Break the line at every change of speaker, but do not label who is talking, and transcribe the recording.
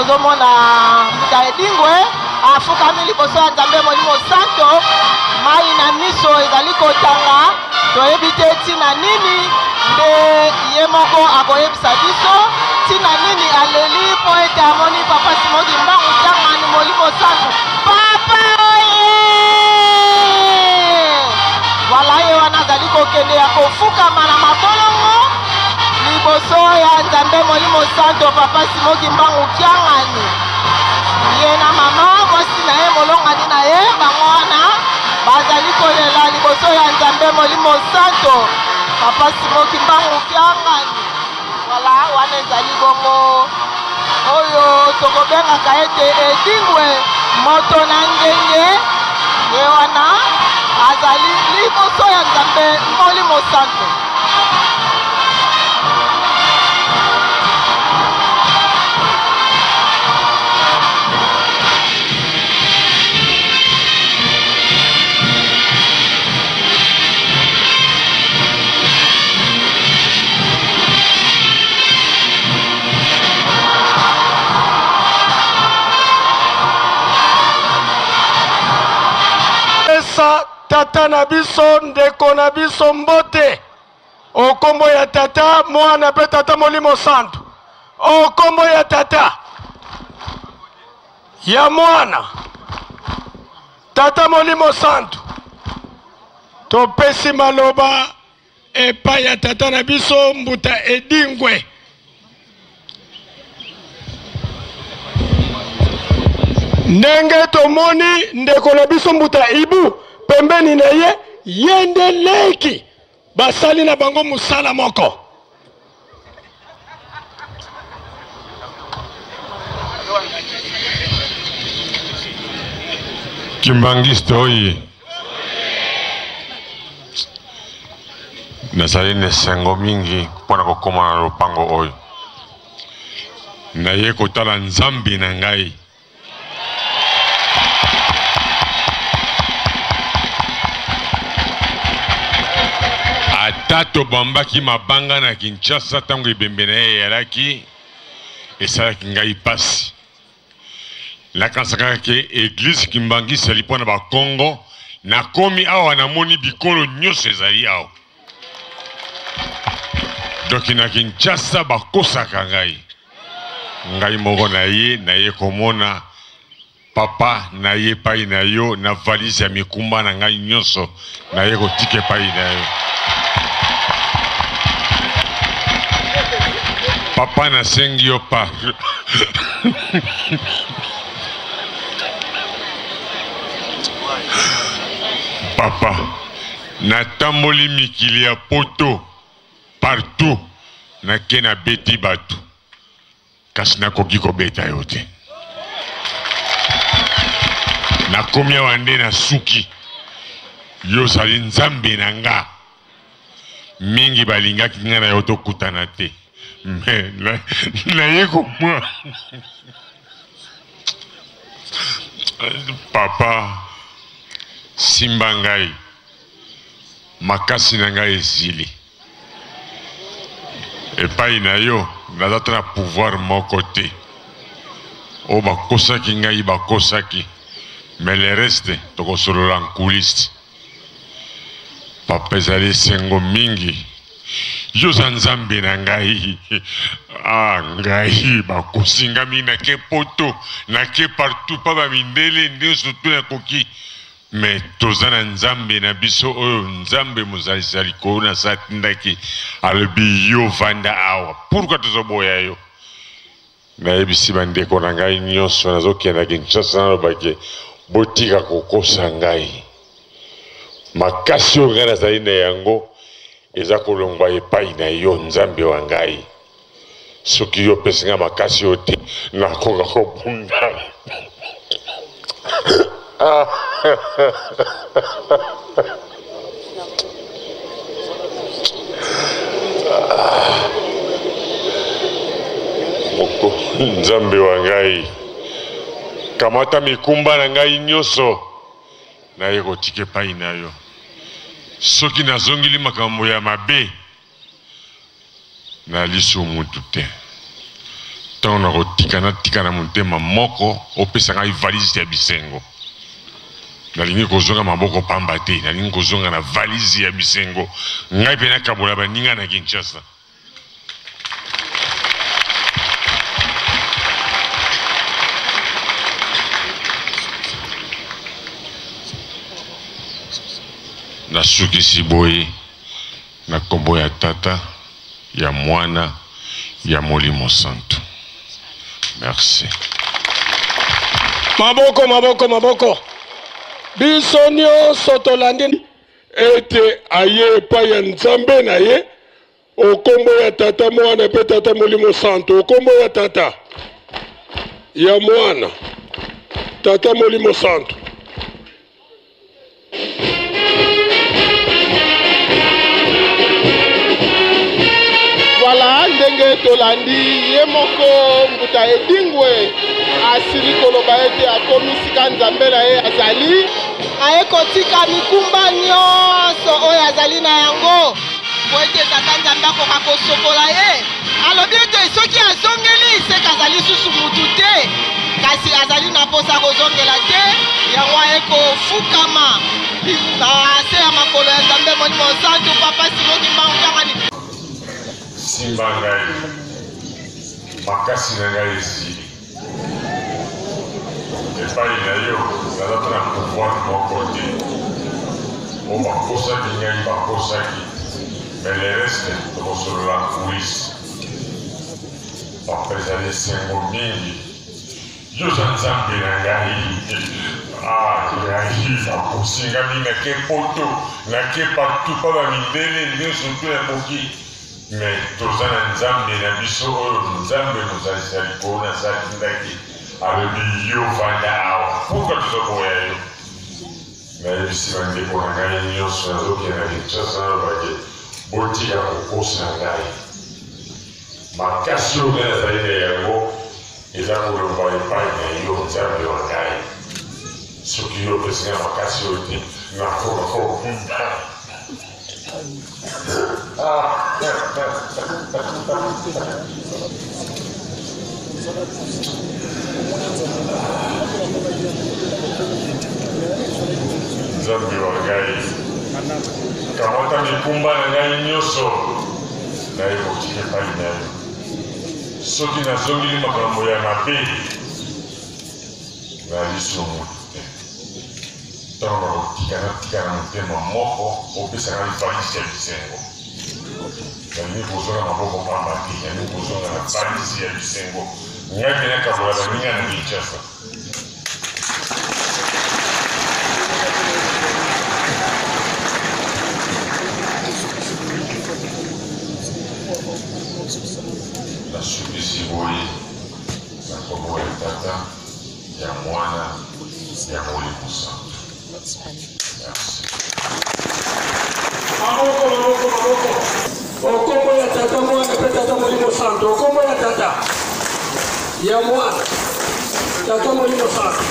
tozomona mbuta Edingwe afukami liboso ya Nzambe Molimo Santo, mai na miso ezali kotanga, toyebi te ntina nini, nde ye moko akoyebisa biso ntina nini aleli mpo ete amoni Papa Simon Kimbangu Kiangani Molimo Santo. Papa oye! Voilà, ye wana azali kokende ya kofukama na mabolongo liboso ya Nzambe Molimo Santo, Papa Simon Kimbangu Kiangani. Ye na mama mwasi na ye, molongani na ye, bango wana bazali kolela liboso ya Nzambe Molimo Santo, Papa Simon Kimbangu Kiangani. Voilà, wana ezali bongo oyo tokobengaka ete Edingwe moto na ngenge. Ye wana azali liboso ya Nzambe Molimo Santo.
Pesa tata na biso, ndeko na biso mbote o kombo ya Tata, Mwana pe Tata Molimo Santu. O kombo ya Tata, ya Mwana, Tata Molimo Santu. Topesi maloba epai ya tata na biso Mbuta Edingwe. Ndenge tomoni ndeko na biso Mbuta Ibu pembeni na ye, ye nde leki, basali na bango mosala moko.
Kimbanguiste oye! Nazali na esengo mingi mpo na kokoma na lopango oyo. Naye kotala Nzambe na ngai. Ata tobambaki mabanga na Kinshasa ntango ebembe na ye eyalaki, esalaki ngai mpasi. Nakanisaka ke eglise Kimbanguiste ezali mpo na Bakongo. Nakomi awa namoni bikolo nyonso ezali awa. Donc na Kinshasa bakosaka ngai. Ngai moko na ye naye komona papa na ye epai na yo na valise ya mikumba na ngai nyonso naye kotika epai na yo. Papa, nasengi yo par papa, natamboli mikili ya poto partout, nake nabeti bato, kasi nakoki kobeta yo te. Nakomi awa nde nasuki. Yo ozali Nzambe na nga. Mingi balingaki nga na yo tokutana te, me naye komwa papa. Simba ngai, makasi na ngai esili epai na yo. Naza ta na pouvoir moko te. Oyo bakosaki ngai, bakosaki, mais le reste tokosolola en coulisse. Papa, ezali esengo mingi. Yo oza Nzambe na ngai. Ah, ngai bakosi nga mingi. Nake poto, nake partout, pa bamindele nyonso to nakoki, me toza na Nzambe na biso oyo Nzambe mozalisi ya likolo na se atindaki, alobi yo vanda awa. Pourquoi tozoboya yo? Nayebisi bandeko na ngai nyonso, nazokenda Kinshasa, nalobaki botika kokosa ngai. Makasi oyo ngai nazali na yango eza kolongwa epai na yo, Nzambe wa ngai. Soki yo opesi ngai makasi oyo te, nakoka kobunda. Nzambe wa ngai, kamata mikumba na ngai nyonso, naye kotika epai na yo. Soki nazongeli makambo ya mabe, na lisu mutu te. Ntango nakotika, natika na motema moko, opesa ngai valise ya bisengo. Nalingi kozonga maboko pamba te, nalingi kozonga na valise ya bisengo. Ngai mpe nakabola baninga na Kinshasa. Nasukisi boye na nkombo ya Tata, ya Mwana, ya Molimo Santu. Merci.
Maboko, maboko, maboko. Biso nyonso tolandi ete aye epai ya Nzambe na ye okombo ya Tata, Mwana mpe Tata Molimo Santu. Okombo ya Tata, ya Mwana, Tata Molimo Santu.
Voilà ndenge tolandi ye moko mbuta Edingwe asili koloba ete akomi sika Nzambe na ye azali. Aye kotika mikumba nyonso oyo azali na yango mpo ete Tata Nzambe akoka kosokola ye. Alobi ete soki azongeli seke azali susu mutu te, kasi azali na mposa kozongela te. Yango aye kofukama na se ya makolo ya Nzambe Molimo Santu. Papa Simon Kimbangu Kiangani.
Simba ngai, makasi na ngai esili epai na yo, naza mpe na pouvoir moko te. Oyo bakosaki ngai, bakosaki, mais le reste tokosolola en coulisse. Papa, ezali esengo mingi, yo oza Nzambe na ngai. Ah, ngai bakosi ngai mingi, nake poto, nake partout pa bamindele nyonso to nakoki, mais toza na Nzambe na biso oyo Nzambe mozalisi ya likolo na se atindaki, alobi yo vanda awa. Pourquoi tozoboya yo? Nayebisi bandeko na ngai nyonso, nazokende na Kinshasa, nalobake botika kokosa ngai. Makasi oyo ngai nazali na yango eza kolongwa epai na yo, Nzambe wa ngai. Soki yo opesi ngai makasi oyo te, nakoka kokunda. Nzambe wa ngai, kamata mikumba na ngai nyonso, naye kotika epai na yo. Soki nazongeli makambo ya mabe, na lisumu te. Ntango nakotika, natika na motema moko, opesa ngai valise ya bisengo. Nalingi kozonga maboko pamba te, nalingi kozonga na valise ya bisengo. Ngai mpe nakabola baninga na Kinshasa. Nasukisi boye na nkombo ya Tata, ya Mwana, ya Molimo Santu. Merci.
Maboko, maboko, maboko. Okombo ya Tata, Mwana mpe Tata Molimo Santu. Okombo ya Tata, ya Mwana, Tata Molimo Santu.